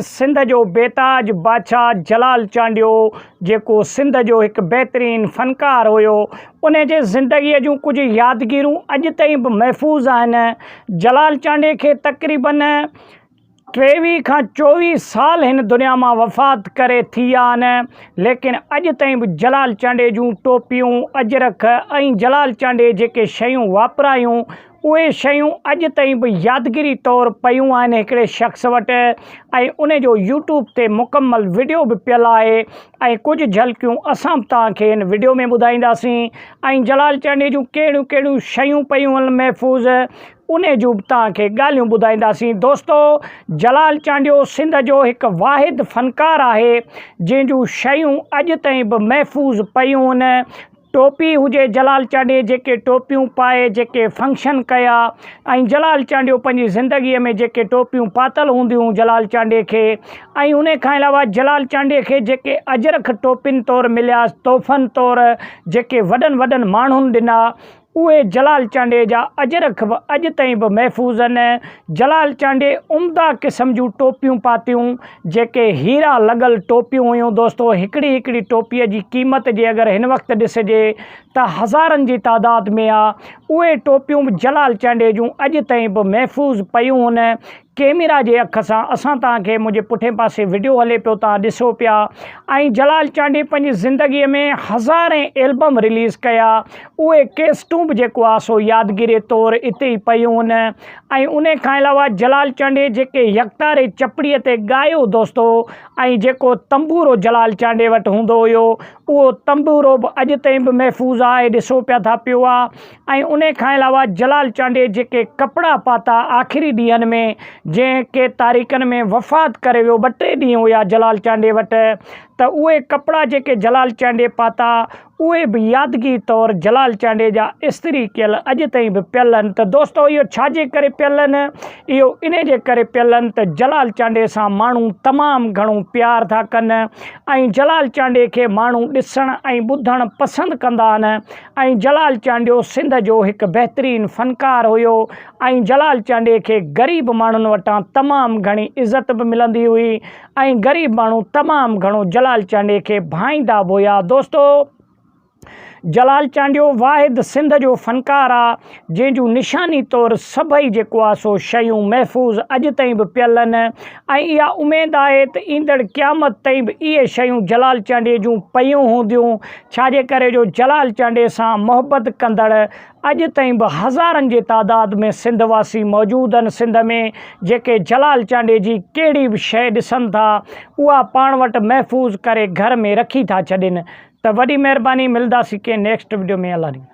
سنڌ جو بيتاج بادشاهه جلال چانڊيو جيڪو سنڌ جو هڪ بهترين فنڪار هيو ان جي زندگيء جون ڪجهه يادگيرون اڄ تائين به محفوظ آهن. جلال چانڊيي کي تقريبن ٽيويهه کان 24 سال هن دنيا مان وفات ڪري ٿي ويا آهن ليڪن اڄ تائين به جلال چانڊيي جون ٽوپيون، اجرڪ ۽ جلال چانڊيي جيڪي شيون واپرايون اهي شيون اڄ تائين به يادگيري طور پيون آهن هڪڙي شخص وٽ ۽ ان جو يوٽيوب تي مڪمل وڊيو به پيل آهي ۽ ڪجهه جهلڪيون اسان به توهان کي هن وڊيو ۾ ٻڌائينداسين ۽ جلال چانڊيي جون ڪهڙيون ڪهڙيون شيون پيون آهن محفوظ ان جون به توهان کي ڳالهيون ٻڌائينداسين دوستو جلال چانڊيو سنڌ جو هڪ واحد فنڪار آهي جنهن جون شيون اڄ تائين به محفوظ پيون آهن ٽوپي هجي جلال چانڊيي جيڪي ٽوپيون پائي جيڪي فنڪشن ڪيا ۽ جلال چانڊيو پنهنجي زندگي ۾ جيڪي ٽوپيون پاتل هونديون جلال چانڊيي کي ۽ ان کان علاوه جلال چانڊيي کي جيڪي اجرڪ ٽوپين طور مليا تحفن طور جيڪي وڏن وڏن ماڻهن ڏنا اهي جلال چانڊيي جا اجرڪ به اڄ تائين به محفوظ آهن. جلال چانڊيي عمده قسم جون ٽوپيون پاتيون، جيڪي هيرا لڳل ٽوپيون هيون. دوستو هڪڙي هڪڙي ٽوپيء جي قيمت جي اگر هن وقت ڏسجي ته هزارن جي تعداد ۾ آ. اهي ٽوپيون به جلال چانڊيي جون اڄ تائين به محفوظ پيون هن. ڪيميرا جي اک سان اسان توهان کي منهنجي پٺين پاسي وڊيو هلي پيو توهان ڏسو پيا ۽ جلال چانڊيي پنهنجي زندگي ۾ هزارين البم رليز ڪيا اهي ڪيسٽون به جيڪو آ سو يادگيري طور اتي ئي پيون هن ۽ ان کان علاوه جلال چانڊيي جيڪي يڪتاري چپڙي تي ڳايو دوستو ۽ جيڪو تنبورو جلال چانڊيي وٽ هوندو هيو اهو تنبورو به اڄ تائين به محفوظ آهي ڏسو پيا ٿا پيو آ ۽ انهي کان علاوه جلال چانڊيي جيڪي ڪپڙا پاتا آخري ڏينهن ۾ جنهن ڪي تاريخن ۾ وفات ڪري ويو ٻه ٽي ڏينهن هيا جلال چانڊيي وٽ ته اهي ڪپڙا جيڪي جلال چانڊيي پاتا اهي به يادگي طور جلال چانڊيي جا استري ڪيل اڄ تائين به پيل آهن ته دوستو اهو ڇا جي ڪري پيل آهن اهو انهي جي ڪري پيل آهن ته جلال چانڊيي سان ماڻهو تمام گهڻو پيار ٿا ڪن ۽ جلال چانڊيي کي ماڻهو ڏسڻ ۽ ٻڌڻ پسند ڪندا آهن ۽ جلال چانڊيو سنڌ جو هڪ بهترين فنڪار هيو ۽ جلال چانڊيي کي غريب ماڻهن وٽان تمام گهڻي عزت به ملندي هئي ۽ غريب ماڻهو تمام گهڻو جلال چانڊيي کي ڀائيندا به هيا دوستو جلال چانڊيو واحد سنڌ جو فنڪار آ جنهن جون نشاني طور سڀئي جيڪو آ سو شيون محفوظ اڄ تائين به پيل آهن ۽ اها اميد آهي ته ايندڙ قيامت تائين به اهي شيون جلال چانڊيي جون پيون هونديون ڇا جي ڪري جو جلال چانڊيي سان محبت ڪندڙ اڄ تائين به هزارن جي تعداد ۾ سنڌ واسي موجود آهن سنڌ ۾ جيڪي جلال چانڊيي جي ڪهڙي به شيء ڏسن ٿا اها پاڻ وٽ محفوظ ڪري گهر ۾ رکي ٿا ڇڏين ته وڏي مهرباني ملداسين ڪنهن نيڪسٽ وڊيو ۾ الله.